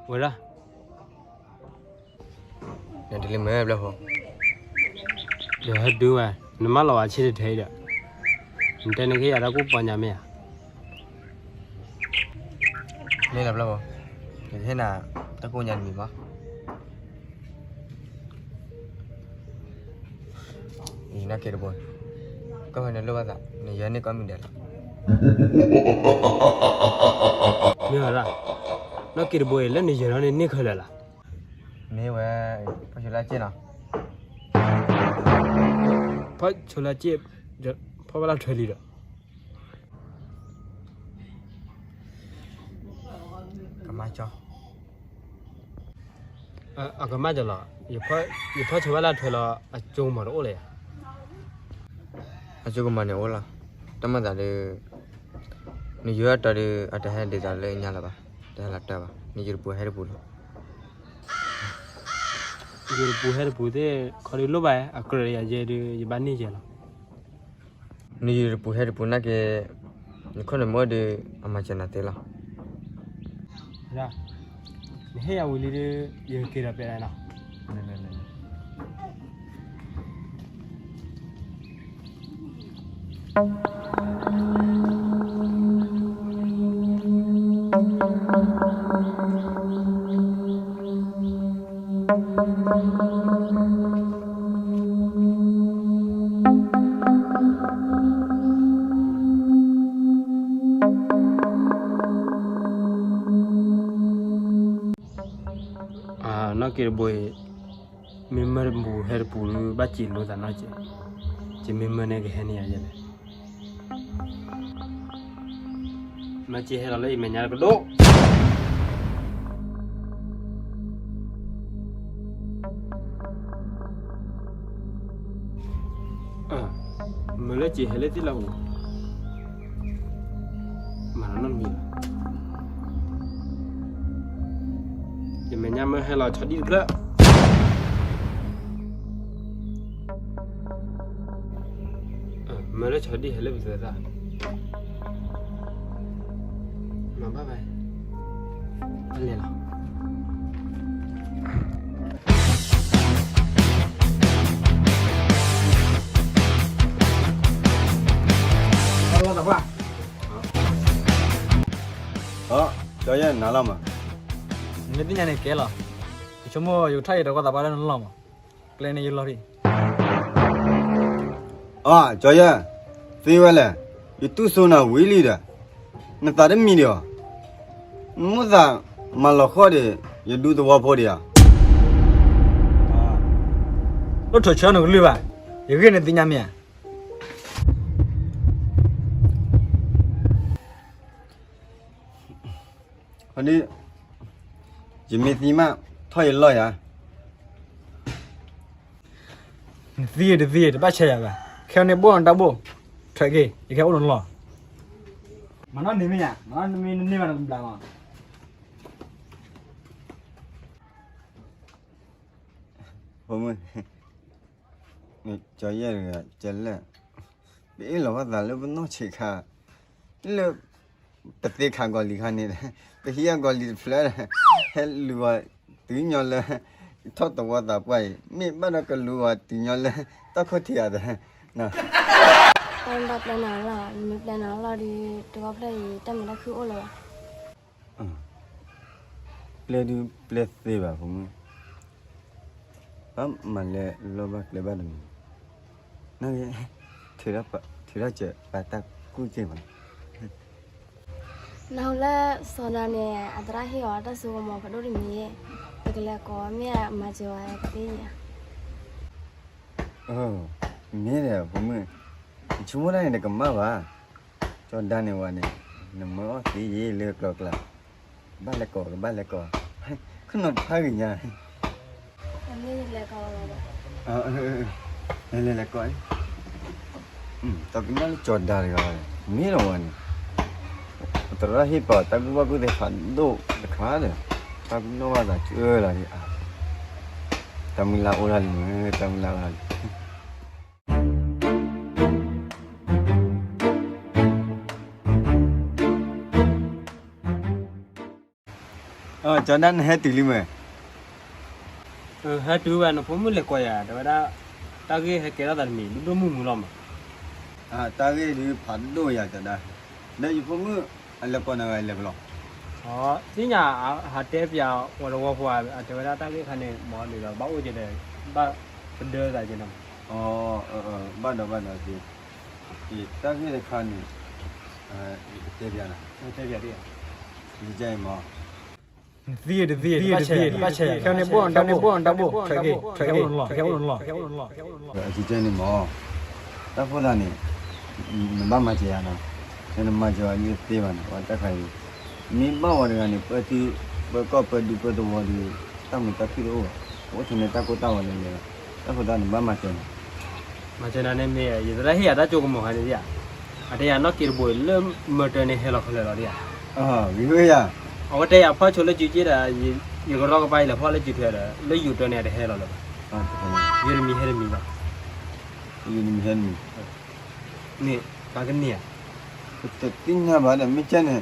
ဝဲဒၣ်, နတလံမဲဘျီဖိ, ဒီးဟဲဒုးဝဲ, နမၢလီၤဝဲဆ့တထဲအံၤဒီး, နတဲနကဟ့ၣ်ယၤတၢ်ကူၣ်ပီညါမ့ၢ်ဧါ, မ့ၢ်လီၤဘျီဖိ, ယကဟ့ၣ်နၤတၢ်ကူၣ်ညါတမံၤမး. အံၤ နီၢ်က့ၤတဘိ, ကီၢ်ဖဲန့ၣ်လိၣ်ဘၣ်သး နယၢၤန့ၢ်ကီၢ်မံၤဒဲးလီၤ. မ့ၢ်ဝဲဒၣ်, နီၢ်က့ၤတဘိအံၤ လၢနယၢၤထီၣ်န့ၢ်န့ၢ်ခဲလၢာ်လီၤ. မ့ၢ်ဝဲ, ဖီၣ်ဆိလၢအစ့ၢ်နီၤ, ဖီၣ်ဆိလၢအစ့ၢ်, ဖီၣ်ဝဲလၢထွဲလံဒီး ကမၣ်ကၠီ, အကမၣ်ကၠီလီၤ, ယဖီၣ်ဆိဝဲလၢထွဲလီၤ အကၠိကမီၤတအိၣ်လၢၤဧါ. အကၠိကမီၤန့ၣ်အိၣ်လီၤ, တၢ်မၤသးဒီး, နယိၤအတီၤဒီး အတဟဲဒ်သိးလၢညါလၢၤဘၣ်, တဟဲလီၤတၢ်ဘၣ်, နယိၤတပူၤဟဲတပူၤလီၤ. ယိၤတပူၤဟဲတပူၤသ့ၣ် ခီဒုးလိၣ်ဘၣ်, အကြၢးယၤယဲဒုး ယဘၣ်န့ၢ်ယဲလီၤ. နယိၤတပူၤဟဲတပူၤနာ်က့, နခိၣ်နမ့ၢ်အိၣ်ဒီး အမၤစၢၤနၤသ့လီၤ. နဟ့ၣ်ယၤဝံၤလံဒီး ယကက့ၤဒီးပျဲဒၣ်နီၤ. နီၢ်က့ၤတဘိအံၤ, မ့ၢ်မၢတပူၤဟဲတပူၤ ဘၣ်စံးလိသးနီၢ်က့ၤ, က့ၤမ့ၢ်မၢန့ၣ်ကဟဲန့ၢ်ယၤလဲၣ်. မၢက့ၤဟဲလီၤလၢယမဲာ်ညါကဒိၣ်. မၢလၢက့ၤဟဲလၢသ့ၣ်လီၤအူ, မၤနီတမံၤလီၤ. ယမဲာ်ညါမၢဟဲလီၤဆီဒံၣ်တကြၢး. မၢလၢဆီဒံၣ်ဟဲလၢပသၢသၣ်, မၤဘၣ်ဘၣ်, အလဲၤလီၤ. ကၠီယဲၢ်နၤလီၤမး, နမ့ၢ်သ့ၣ်ညါန့ၣ်ကဲလီၤ. ယဆိကမိၣ်ယကထီၣ်အံၤတဝီသးပှၢ်လၢနလီၢ်မး, ကျဲန့ၣ်ယလီၤဒံး. အကၠီယဲၢ်, သ့ဝဲလဲၣ်, ယတူၢ်စိနၤဝံၤလံဒီး, နသးတမံၤဒံးဧါ. နမိၣ်သးမၤလီၤဃီၣ်ဒီး ယဒူသဝီဖိဒံးဧါ. တထိးဆၢနကလုၢ်ဘၣ်, ယဂ့ၢ်နသ့ၣ်ညါမ့ၢ်ဧါ. ဒ်, ယမ့ၢ်သံမး, ထီၣ်ယလီၢ်ယၤ. နသံတသံ တဘၣ်ဆဲးယၤဘၣ်, ခဲအံၤန့ၣ်ဘိၣ်နတၢ်ဘိၣ်, ထွဲက့ၤ ယကဟဲအိၣ်နလီၢ်. မၤနီၣ်န့ၢ်မ့ၢ်ယၤ, မၤနီၣ်န့ၢ်မ့ၢ်နန့ၢ်ဘၣ်နကဘျါမး. ဖိမုၣ်, ကၠီယဲၢ်တဂၤ ကဲလဲၣ်, ပအ့ၣ်လိာ်ဘၣ်သးလၢပနီၢ်ဆံးခါ, လၢ ပသ့ခးကီၤလံၤခါန့ၣ်, ပဟံးအကီၤလံၤတဖျၢၣ်, ဟဲလူၤဝဲတုၤညီလၢ ထီၣ်သဝီသးပှၢ်အံၤ, မ့ၢ်ဘၣ်ဒီးကလူၤဝဲတုၤညီလၢ တၢ်ခိၣ်ထံးဧါသး, တၢ်ဘၣ်ပျဲနၤလီၤ, နမ့ၢ်ပျဲနၤလီၤဒီး တဝီဖျၢၣ်အံၤ တၢ်မုာ်တၢ်ခုၣ်အိၣ်လၢၤဘၣ်. ပျဲဒုးပျဲသ့ဘၣ်ဖိမုၣ်, ဘၣ်မၤလဲၤလီၢ်ဘၣ်ကျဲဘၣ်တမံၤ, နဂ့ၤ, ထုးထီၣ်စၢၤပာ်တၢ်ကူၣ်က့ၤမး. နဟူလၢစီၤဒၤန့ၣ် အသရၣ်ဟ့ၣ်အီၤတၢ်စိကမီၤဖးဒိၣ်တမံၤ, ပကလဲၤကိးမ့ၢ်အမၤစၢၤဝဲသ့ဧါ. မ့ၢ်ဒီးဖိမုၣ်, နဆိကမိၣ်တၢ်န့ၣ်တကမၣ်ဘၣ်. ကၠီဒါန့ၣ်ဝဲန့ၣ်, နမၢအီၣ်သ့ယ့လၢကျီကျါ, ကဘၣ်လဲၤကိး ကဘၣ်လဲၤကိး, ခိၣ်နူာ်တဖၣ်ဂ့ၤညါ, လဲၤလဲၤကိး, တကနၣ်လၢကၠီဒါတဂၤ, မ့ၢ်ဒီးဝဲန့ၣ်, ပသရၣ်ဟ့ၣ်ပာ်တၢ်ကူၣ်ဘၣ်ကူၣ်သ့ဖးဒိၣ်တခါဒီး, တၢ်ကူၣ်နီၣ်ဘၣ်သးစၢလီၤဒံး, တၢ်မုၢ်လၢ်အိၣ်ဒၣ်လံ, တၢ်မုၢ်လၢ်အိၣ်ဒၣ်လံ. ကၠီဒၣ် နဟဲတုၤလံမ့ၢ်. ဟဲတုၤဝဲ နဖိမုၣ်လဲၤကိးယၤ တဲဝဲဒၣ် တၢ်ဂ့ၢ်ဟဲကဲထီၣ်သးတမံၤ ဒိၣ်ဒိၣ်မုၢ်မုၢ်လီၤမး. တၢ်ဂ့ၢ်ဒုးဖးဒိၣ်ယၤကၠီဒၣ်, ဒီးယဖိမုၣ်အလဲၤကိးနၤဂၤလဲၤကလီၤ. သ့ၣ်ညါ အဟးတဲပၠးဝဲတဝီဖိဧါ, အတဲဝဲဒၣ်တၢ်ဂ့ၢ်ခါန့ၣ် မၤအီၤဒ်ဒီး ဘၣ်အိၣ်ကဲဒီး ဘၣ်ပဒၢသးကဲနီၤ. ဘၣ်ဒီးဘၣ်ဒီး, တၢ်ဂ့ၢ်တခါန့ၣ် ယကတဲပၠးနၤ, တဲပၠးဒ်, ယကဲအံၤမး, နသံတသံ, ဘၣ်ဆဲး, ဘၣ်ဆဲး, ခဲန့ၣ်ဘိၣ်, ခဲန့ၣ်ဘိၣ်, တၢ်ဘိၣ်, ထွဲက့ၤ, ထွဲက့ၤအိၣ်နလီၢ်, ထွဲက့ၤအိၣ်နလီၢ်. အကတဲန့ၣ်မး, တၢ်ဖိသၣ်န့ၣ် နဘၣ်မၤစၢၤယၤနီၤ, နမၤစၢၤအီၤလံတသ့ဘၣ်န့ၣ် ပှၤတၢ်ခါအံၤ, မ့ၢ်ဘၣ်ဝဲတဂၤန့ၣ် ပၢထံ ပၢကီၢ်ပၢဒူပၢသဝီဒီး တၢ်မုာ်တၢ်ခုၣ်တအိၣ်ဘၣ်, အိၣ်ထဲန့ၣ်တၢ်ကိၢ်တၢ်ဂီၤလဲၤလဲၤ, တၢ်ဖိသၣ်န့ၣ်ဘၣ်မၤစၢၤနၤ. မၤစၢၤနၤန့ၣ်မ့ၢ် ယသရၣ်ဟ့ၣ်ယၤတၢ်ကၠိကမီၤခါန့ၣ်ဒ်ဧါ, အတဲယၤနီၢ်က့တဘိလၢမၢတၢ်န့ၣ်ဟဲလီၤခဲလၢာ်လီၤဒ်ဧါ, ဂ့ၤဝဲယၤ, အဝဲတဲယၤဖီၣ်ဆိလၢစုက့ဒီး ယကရီကပါအံၤလဲၤဖီၣ်လၢစုထွဲဒီး လၢယိၤတၢ်န့ၣ်အတဟဲလီၤလၢၤဘၣ်, ယတမံၤဟဲတမံၤဘၣ်, ယတမံၤဟဲတမံၤ, န့ၣ်ဘၣ်ကန့ၢ်ဧါ, တသ့ၣ်ညါဘၣ်ဒီး မ့ၢ်ကဲန့ၣ်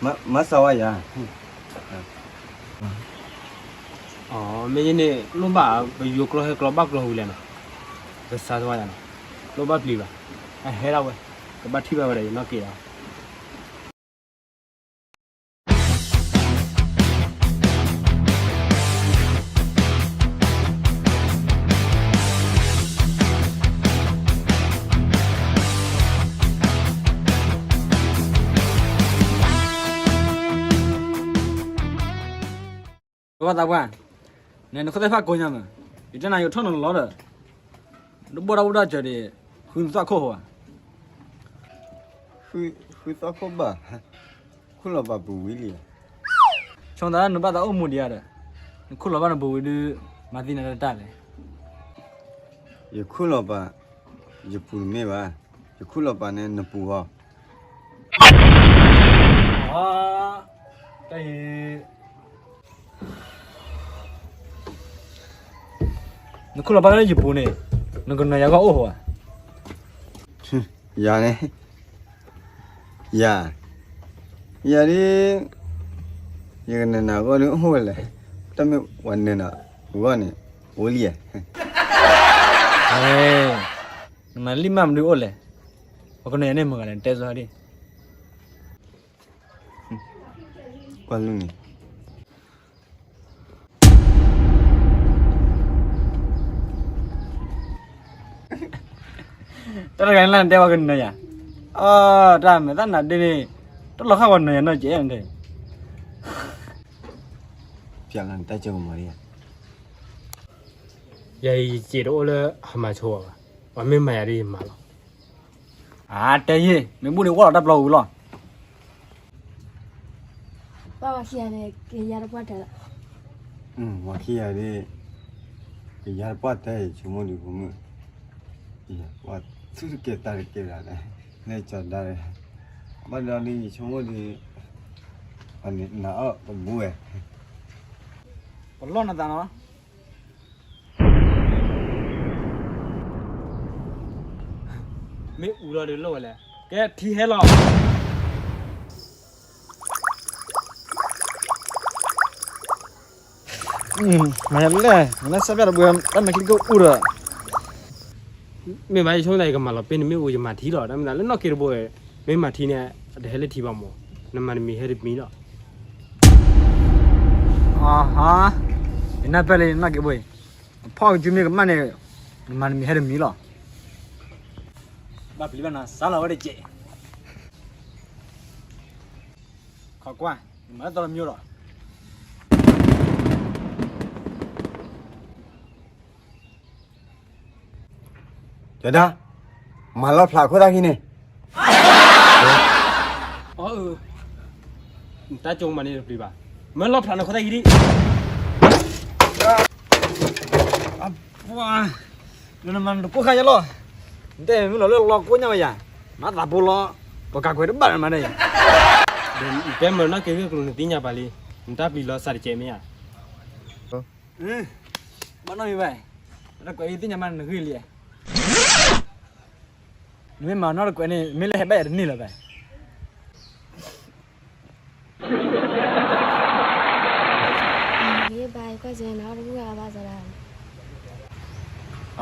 မၤစၢၤဝဲယၤ မ့ၢ်န့ၣ် လိၣ်ဘၣ် ပယိၤကျိဟဲကျိဘၣ်ကျိဟူလဲၣ်နီၤ, ကစၢ်သဝီယၤနီၤ, လိၣ်ဘၣ်ပျံၤဘၣ်, အဟဲဒၣ်ဝဲ, ကဘၣ်ထံၣ်ဘၣ်ဝဲဒီးယနီၢ်က့လီၤ. သဝီသးပှၢ်, နခိၣ်သ့ၣ်ဖးကိညါမး, ယတဲနၤယိးထီၣ်နလီၤဒီး, တဘီၣ်တၢ်ဘီၣ်တၢ်စၢၤဒီး, ဃုနသီၣ်ခိၣ်ဧါ, ဃုသီၣ်ခိၣ်ဘၣ်, ခိၣ်လီၤပာ်ပူၤဝံၤလံ, ဆိသးနဘၣ်သးအိၣ်မူဒံးဧါဒီး, နခိၣ်လီၤဘၣ်နပူၤဝံၤဒုး, မၤသံနၤတၢ်လဲၣ်. ယခိၣ်လီၤပာ်, ယပူၤတမ့ၢ်ဘၣ်, ယခိၣ်လီၤပာ်န့ၣ်နပူၤဧါ. တၢ်အံၤ, နခိၣ်လီၤပာ်လၢယပူၤန့ၣ်, နကနၢၤယၤဂီၢ်အိၣ်ဧါ. ယၤန့ၣ်, ယၤ, ယၤဒ်, ယကနၢၤနၤဂီၢ်ဒုးအိၣ်ဝဲလဲၣ်, တၢ်မ့ၢ်ပှၤနၢၤနၤဂီၢ်န့ၣ်, အိၣ်လံဧါ. နမၤလံၢ်မးမနုၤအိၣ်လဲၣ်, ပှၤကနၢၤယၤန့ၣ်မတၤဂၤလဲၣ် နတဲစီဒံး, ကွၢ်လၢန့ၣ် တၢ်တဂၤန့ၣ်လၢနတဲပှၤကနၢၤယၤ, အၢ, တၢ်မဲာ်သၣ်နၤဒ်န့ၣ်, တၢ်လီၤဃာ်ပှၤနၢၤယၤနီၢ်ကဲးန့ၣ်, ပျဲလီၤနတၢ်ကၠိကမီၤဒံးဧါ. ယၤအံၤယစံးတအိၣ်လၢအမၤဆိဘၣ်, ပှၤမ့ၢ်မၤယၤဒ်ယမၤလီၤ. အတဲယ့ၢ်, မ့ၢ်ဘူၣ်န့ၣ်ဝီၢ်လီၤတၢ်ပျီဝံၤလီၤ. ပှၤခံဂၤန့ၣ် ကယၤတပှၢ်တၢၢ်လီၤ. ပှၤခံဂၤဒ်, ကယၤတပှၢ်တၢၢ်အံၤ ဆိကမိၣ်ဒုးဖိမုၣ်, ပှၤသူၣ်တကဲတၢ်တကဲဒၣ်လဲၣ်, လဲၤကၠီၤဒါ, ဘၣ်ဒီးလံယဆိကမိၣ်ဒုး, ပှၤန့ၣ်နၤအီၣ်ကဘူဝဲ, ပလီၢ်နသးနီၤ. မ့ၢ်အူလီၤဒုးလိၣ်ဝဲလဲၣ်, ကဲထံဟဲလီၤ. မ့ၢ်လဲၣ်, မ့ၢ်လဲၣ် စၢ်ပျၢ်တဘှဲ တၢ်မဲာ်ချံကအိၣ်ဒီး, မ့ၢ်ဘၣ်ယဆိကမိၣ်သးယကမၤလီၤပ့ၢ်န့ၣ်မ့ၢ်အူယမၤထံလီၤ, တၢ်မ့ၢ်သးလၢနီၢ်က့တဘိ, မ့ၢ်မၤထံန့ၣ် အတဟဲလၢထံဘၣ်မး, နမၤတမံၤဟဲတမံၤလီၤ. အဟါ, ယနၢ်ပၢၢ်လၢနီၢ်က့ဘိအံၤ, ဖီၣ်ကစုမ့ၢ်ကမၣ်န့ၣ်, နမၤတမံၤဟဲတမံၤလီၤ. ဘၣ်ပျံၤဘၣ်နၤ စးလီၤဝဲတကဲး, ခိးကွၢ်, နမၤလၢသီတမံၤလီၤ. ကၠီဒါ, မၤလီၤဖျးခိၣ်သၣ်ခံန့ၣ်. အၢ, တၢ်ကၠိမၤန့ၣ်တပျံၤဘၣ်, မၤလီၤဖျးနခိၣ်သၣ်ခံဒံး. အပှၤ, နမၤနတကိၢ်ခါယလီၤ, နတဲမ့ၢ်လီၤလၢလီၤကိၢ်ညါဝဲယၤ, မၤသးပူၤလီၤ, ပကကွဲးတဘၣ်မၤဒ်အံၤ. တဲမၤနီၢ်က့ဂ့ၢ်ကျိၤနသ့ၣ်ညါပာ်လံ, နတၢ်ပျံၤလီၤစးတကဲးမ့ၢ်ဧါ. ဘၣ်နီၢ်မံၤဘၣ်, တၢ်ကွဲးအံၤသ့ၣ်ညါမးနဂ့ၢ်လံ, နမ့ၢ်မၤနီၢ်တကွဲးန့ၣ် မ့ၢ်လၢဟဲဘၣ်ယၤတန့ၢ်လၢၤဘၣ်. အ,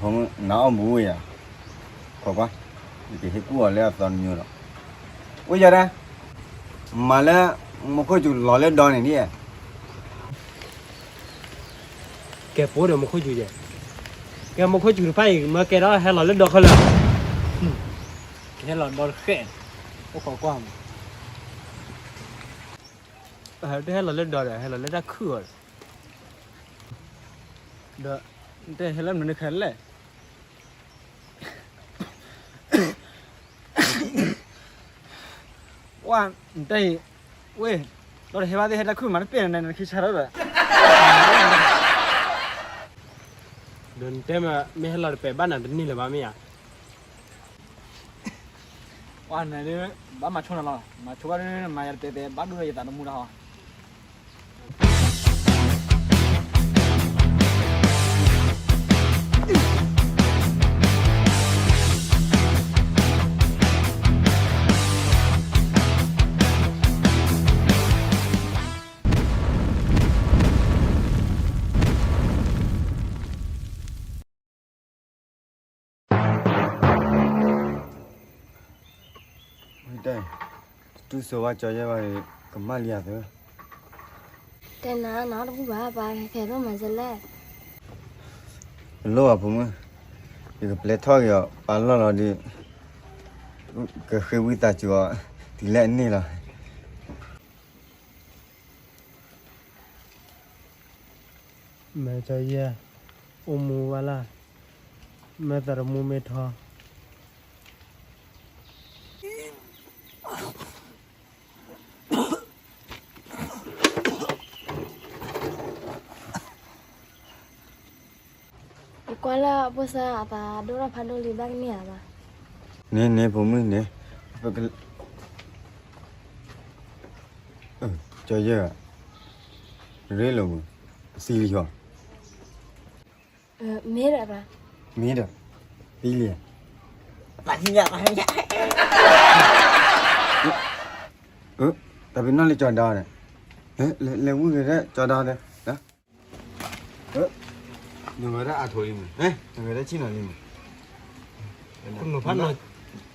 ဖိမုၣ် နအီၣ်ဘူးဝဲယၤ, ခိးကွၢ်, ယကဟ့ၣ်ကူၣ်အီၤလၢအသီတမံၤဒီး, အိၣ်ယၤဒၣ်, မၤလၢ မူခိၣ်စူၤလီၤလၢဒီန့ၣ်ဒ်, ကဲပိဒီးမူခိၣ်စူၤယဲ, ကဲမူခိၣ်စူၤတဖၣ်အံၤ မ့ၢ်ကဲထီၣ်ဟဲလီၤလၢဒီခဲလၢာ်, ကဟဲလီၤဒီတဃဲၣ်, အိၣ်ခိးကွၢ်မး, တဟဲလီၤလၢဒီဒီး ဟဲလီၤလၢတၢ်ခုၣ်အီၤဒီး, ဒီး နတဲဟဲလၢမနုၤခဲလၢာ်, ဝဲ နတဲအံၤ, ဝဲ, ဒီးတဟဲဘၣ်သ့ၣ်ဟဲတၢ်ခုၣ်မး တပ့ၢ်နၤ နခံဆါထီၣ်ဒီး, ဒီးနတဲမ့ၢ်ဟဲလီၤတပဲာ်ဘၣ်နၤတန့ၢ်လၢၤဘၣ်မ့ၢ်ဧါ, ဝဲန့ၣ်ဒ် ဘၣ်မၤဆိနၤလီၤ, မၤဆိဘၣ်ဒ် မၤယၤတပဲာ်ပဲာ် ဘၣ်ဒိဒီးယသးတမူတၢ်ဟီ တတူၢ်ဆိဝဲကၠီယဲၢ်ဘၣ်ဒီး ကမၣ်လံယၤသၢ, တဲနၤ နအီၣ်တဘူၣ်ဘၣ် ပှၤခဲခဲဒိၣ်မးစလဲၣ်, တလိၣ်ဘၣ်ဖိမုၣ်, ယကပျဲထီၣ်က့ၤအီၤ ပာ်လီၢ်လီၤဒီး ကဃ့ဝံသးစူၤအီၤ တုၤလၢအန့ၢ်လီၤ. မ့ၢ်ကၠီယဲၢ်, အိၣ်မူဝါလၢ်, မ့ၢ်သးတမူမ့ၢ်ထီ ယကွၢ်လၢအဖိစၢ်အသးဒိၣ်ထီၣ်ဖးဒိၣ်လံ ဘၣ်ကန့ၢ်ဧါဘၣ်. န့ၣ်န့ၣ် ဖိမုၣ်န့ၣ်, ကၠီယဲၢ်, ရ့လိာ်မုၢ်, သံလံဟီ, မ့ၢ်ဒီး, မ့ၢ်ဒီး, သံလံ, ပှၤသံညါ, ပှၤသံညါ, တၢ်ပ့ၤနီၣ်လၢကၠီဒါဒီး, လဲၤဝံၤက့ၤဒီးကၠီဒါဒီး နဝဲဒၣ်အါထိလံမး, နဝဲဒၣ်ဆံၣ်နီၤလံမး, ဘၣ်မံၤမံၤယၤ,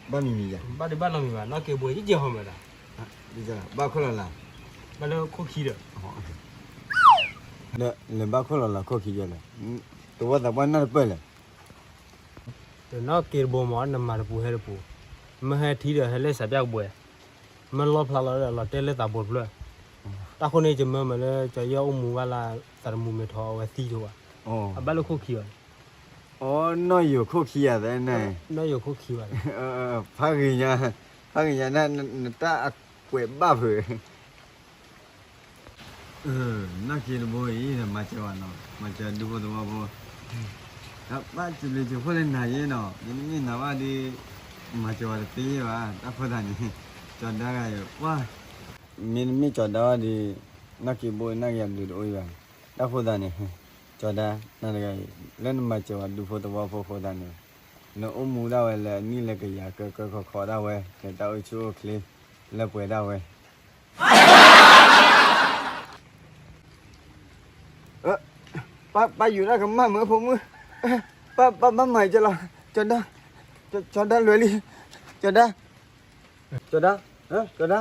ဘၣ်ဒုးဘၣ်နီတမံၤဘၣ်, နီၢ်က့ဘိယံာ်ယံာ်ဟီမးဒၣ်, ဘၣ်ခိၣ်လီၤလး, ဘၣ်လၢခိၣ်ခံဒီး, ဒီးလဲၤဘၣ်ခိၣ်လီၤလးခိၣ်ခံယဲၢ်လဲၣ်, တဝီသးပှၢ်နီၢ်တပၢၢ်လဲၣ်, ဒီးနီၢ်က့တဘိမး နမၤတပူၤဟဲတပူၤ, မ့ၢ်ဟဲထံဒီးဟဲလၢစးပျၢ်ကဘှဲး မ့ၢ်လီၣ်ဖျါလီၤဒီးလီၤတဲာ်လၢသးဘိတဖျၢၣ်, တၢ်ဃိန့ၣ် ယမၢမၤလၢကၠီယဲၢ်အိၣ်မူဘၣ်လၢသးတမူမ့ၢ်ထီ အဝဲသံဆိဘၣ်, အဘၣ်လၢခိၣ်ခံဘၣ်, အီ နီၢ်ယိၤခိၣ်ခံယၤသၢန့ၣ်, နီၢ်ယိၤခိၣ်ခံဘၣ်, ဖးဂ့ၤညါ, ဖးဂ့ၤညါ နတၢ်အကွဲးဘၣ်ဖုး နီၢ်က့တဘိအံၤ မၤစၢၤဝဲနီၤ, မၤစၢၤဒူဖိသဝီဖိ, ဘၣ်စံးဘျုးစံးဖှိၣ်လၢနၤယဲနီၤ, မ့တမ့ၢ်နၤဘၣ်ဒီး မၤစၢၤဝဲတသ့ဘၣ်, တၢ်ဖိသၣ်န့ၣ်, ကၠီဒါဂၤအံၤ, မ့တမ့ၢ်ကၠီဒါဘၣ်ဒီး နီၢ်က့ဘိအံၤ နီၢ်က့အဘျုးတအိၣ်အံၤဘၣ်, တၢ်ဖိသၣ်န့ၣ်, ကၠီဒါ, နၤတဂၤအံၤ လၢနမၤစၢၤဝဲဒူဖိသဝီဖိအဃိသတးန့ၣ်, နအိၣ်မူဒၣ်ဝဲလၢအနံၣ်လၢကယၤကၢကၢခီခီဒၣ်ဝဲ, လၢတၢ်အိၣ်ဆူၣ်အိၣ်ချ့, လၢပှဲၤဒၣ်ဝဲ ပၢ်ယူၤတၢ်ကမၣ်မုၢ်ဖိမုၣ်, ပၢ်ဘၣ်မၤကလီၤ, ကၠီဒါ, ကၠီဒါလွဲလံ, ကၠီဒါ, ကၠီဒါ, ကၠီဒါ